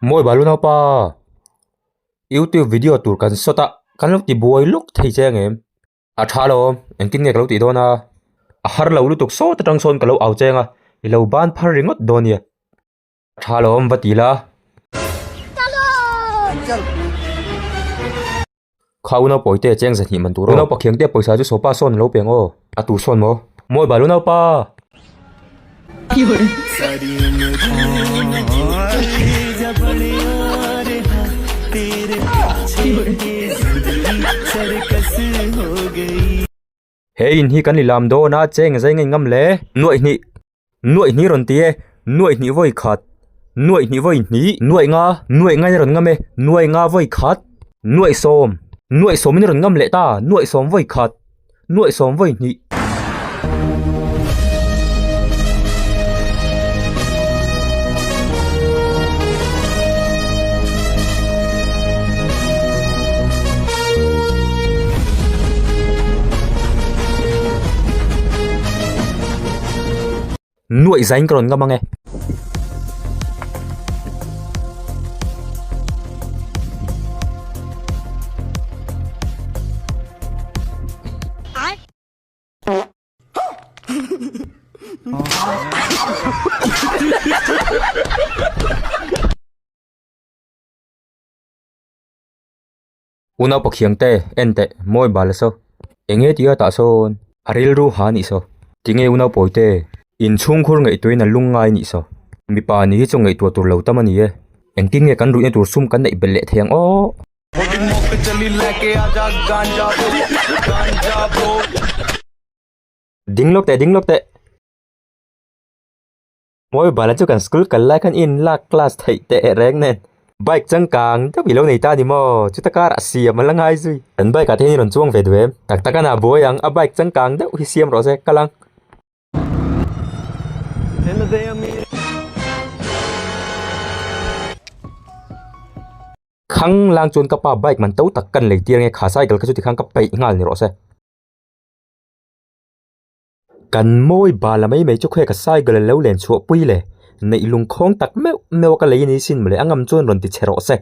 Mawi balu naupa, YouTube video tur kan shot a, kan lo ti buai lawk thei che ang em? A tha alawm, engtin nge ka lo tih dawn a? A har lo lutuk sawt atang sawn ka lo au cheng a, i lo ban phar ringawt dawn nia. A tha alawm va ti la. Kha unau pawite cheng zahnih man tur aw. Unau pakhiang te pawisa chu sopa sawn a lo peng aw. A tu sawn maw? Mawi bal unaupa! He in hi kan i lam dawn a cheng zai ngei ngam le. Nuaih hnih. Nuaih hnih rawn ti e. Nuaih hnih vawi khat. Nuaih hnih vawi hnih. Nuaih nga. Nuaih nga in rawn ngam e. Nuaih nga vawi khat. Nuaih sawm. Nuaih sawm in rawn ngam leh ta. Nuaih sawm vawi khat. Nuaih sawm vawi hnih. Nuaih zain ka rawn ngam ang e. Unau pakhiang te en teh mawi bal a saw eng nge tia tah sawn a rilru ha anih saw tinge unau pawi te inchhungkhur ngaihtuahin a lung ngai anih saw mipa ni hi chu ngaihtuah tur lo tam a ni e engtin nge kan ruihna tur sum kan neih belh leh thei ang aw. Ding lawk teh ding lawk teh. Mawi bala chu kan school kal lai khan in lak class theih teh reng nen bike changkang deuh i lo nei ta a ni maw chuta karah siam a la ngai zui. Kan bike ah te hian i rawn chuang ve duh em? Tak tak a na buai ang a bike changkang deuh hi siam rawh se kal ang. Khang lang chuan ka pa bike man to tak kan lei tir nge kha cycle kha chu tikhan ka peih nghal ni rawh se. Kan mawi bal a mai mai chu khawi ka cycle a lo len chhuah pui le neih lungkhawng tak meuh meuh a ka lei a ni sin mawle a ngam chuan rawn ti chhe rawh se.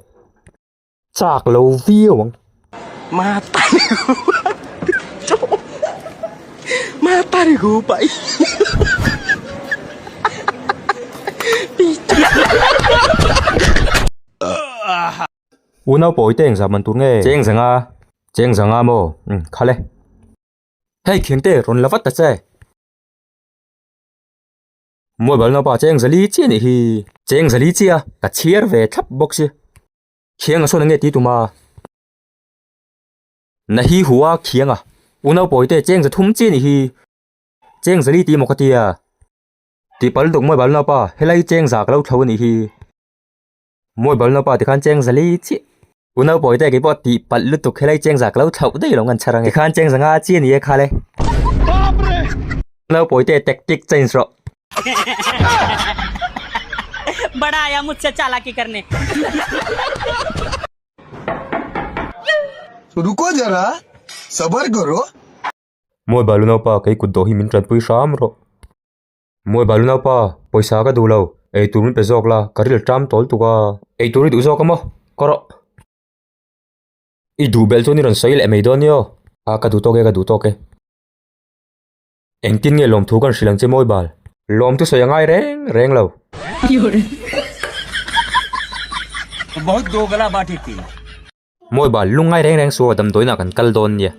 Chak lo viau ang. Unau pawi te engzah man tur nge? Cheng zanga, cheng zanga maw? Umm khale. Hei khiangte rawn la vat ta che. Mobile naupa cheng zali chiah anih hi. Cheng zali chiah a, ka chhiar ve thlap bawk si. Khiang a sawn enge tih tum a. Na hi hu a khiang a. Unau pawite cheng za thum chiah anih hi. Cheng zali tih maw ka tia. Tihpalh lutuk mobile naupa helai cheng za ka lo thlo anih hi. Mobile naupa tikhan cheng zali chiah. Unau pawite keipawh tih palh lutuk helai cheng za ka lo thlauh daih lo ngan chhar ange. Tikhan cheng za nga chi ani e khale. Unau pawite tactic change rawh. बड़ा आया मुझसे चालाकी करने रुको जरा सबर करो Mobile unaupa kei kut dawh hi min tanpui hram rawh. Mawi balu naupa, pawisa ka duh lo, eitur min pe zawk la, ka ril ṭam tawl tuk a. Eitur i duh zawk a maw? Ka rawh. I duh belh chuan i rawn sawi leh mai dawn nia aw. A, ka duh tawk e, ka duh tawk e. Engtin nge lawmthu kan hrilh ang che mawi bal? Lawmthu sawi a ngai reng reng lo. Mawi bal, lungngai reng reng suh aw, damdawiinah kan kal dawn nia.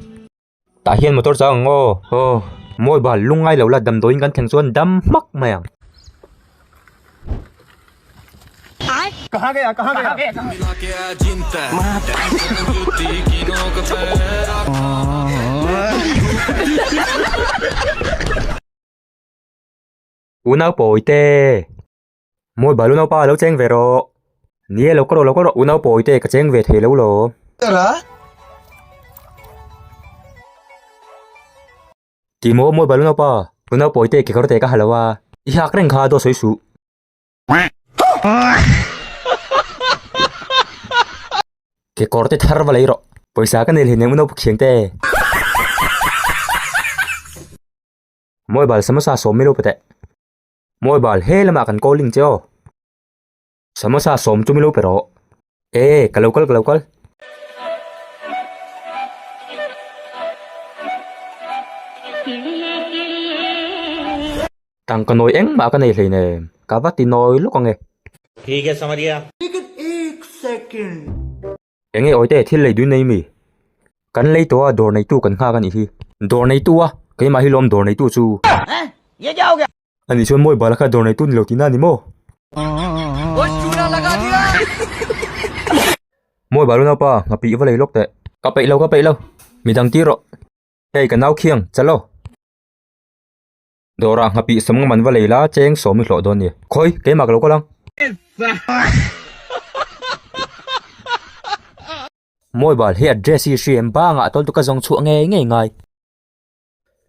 Tah hian motor chang ang aw. Aw mawi bal lungngai lo la damdawiin kan thleng chuan dam hmak mai ang. Unau pawite mawi bal unaupa lo cheng ve rawh. Ni e lo ka rawh lo ka rawh unau pawite ka cheng ve thei lo lo. Ti maw mawi bal unaupa unau pawite kekawr te ka ha lo a i hak reng kha dawt sawi suh. Kekawr te thar va lei rawh. Pawisa ka nei hleinem unau pukhiang te. Mawi bal samosa sawm milo pate. Mawi bal he lamah kan calling che aw. Samosa sawm chu milo pe rawh. E, ka lo kal ka lo kal. Tangka nawi engmah ka nei hleinem, ka va ti nawi lawk ange. Thik e Samaria. Enge awite thil lei dun nei mi? Kan lei tawh a dawr neitu kan nghak a nih hi. Dawr neitu a, keimah hi lawm dawr neitu chu. Ani chuan mawi bala kha dawr neitu ni lo tihna a ni maw? Mawi bal unaupa, nghapih va lei lawk teh. Ka peih lo, ka peih lo. Midang tir rawh. Hei ka nau khiang, chalo. Dawrah nghapih sawm nga man va lei la, cheng sawm i hlawh dawn ni. Khawi, keimah ka lo kal ang. Mawi bal, hei address hi hri em? Bangah a tawl tu ka zawng chhuah ngei ngei ngai.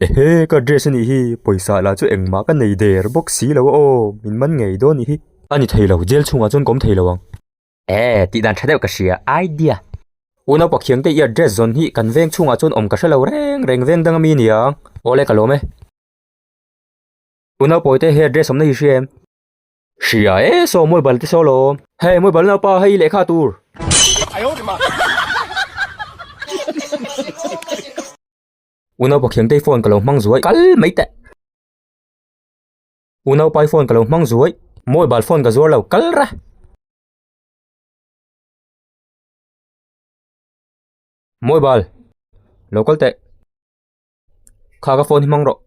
Ehe, ka dress a nih hi, pawisa lah chu engmah ka nei der bawk si lo a aw, min man ngei dawn nih hi. A ni thei lo, jail chhungah chuan ka awm thei lo ang. Eh, tih dan tha deuh ka hria, idea. Unau Pakhiang te i address zawn hi kan veng chhungah chuan awm ka hre lo reng reng veng dang ami niang. Awle ka lawm e. Unau Pawite he address awmna hi hria em? Hria e, saw mawi bal te saw lawm. Hei mawi bal naupa hei lehkha tur. Unau Pakhiangtei phone ka lo hmang zuai kal mai teh. Unau pai phone ka lo hmang zuai mobile phone ka zuar lo kal ra. Mobile lo kal teh. Kha ka phone hi hmang rawh.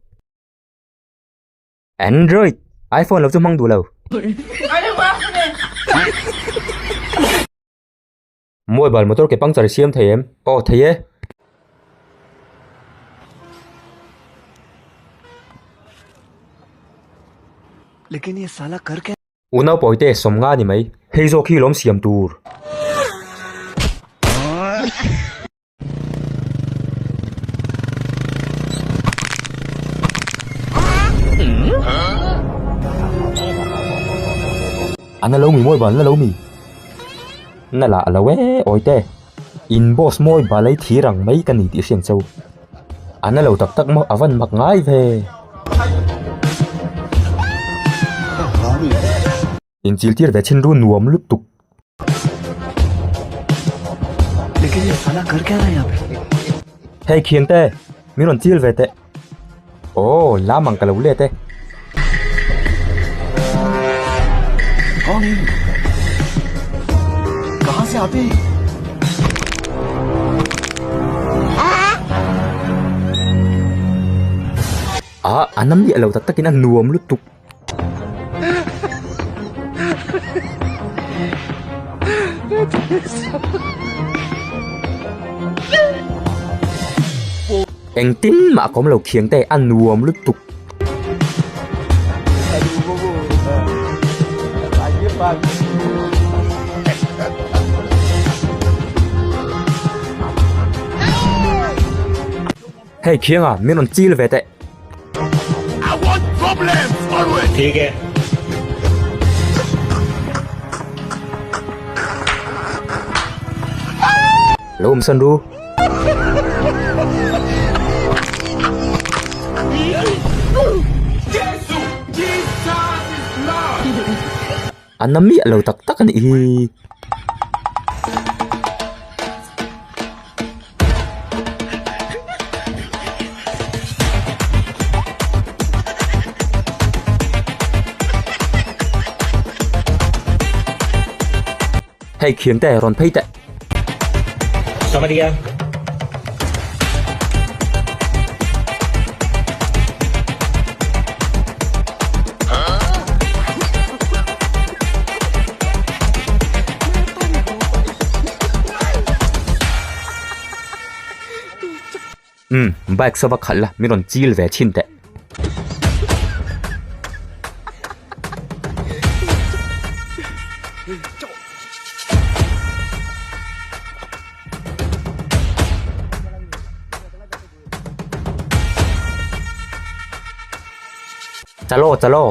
Android iPhone lo chu hmang duh lo. Mobile motor ke puncture i siam thei em? Aw thei e. Lekin ye sala kar kya Unau pawite sawmnga ni mai. Hei zawk hi lawm siam tur. A na lo mi mawi bal na lo mi. Na lah lo e awi te. In boss mawi bal ei thir ang mai ka ni tih hriat cheu. A na lo tak tak maw a van mak ngai ve. Inchil tir ve chhin ru nuam lutuk. Hei khiang te, min rawn chil ve teh. Aw, lam ang ka lo let e. Ah, a na miah lo tak takin a nuam lutuk. Engtin mah ka awm lo khiang te a nuam lutuk. Hei khianga min rawn chil ve teh. I want problems always. Thik e. Lo awm san ru. A na miah lo tak tak a nih hi. Hei khiang te rawn phei teh. Samaria. Umm bike saw va khalh la min rawn chil ve chhin teh. Chalo chalo.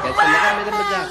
कैसा लगा मेरा मजाक?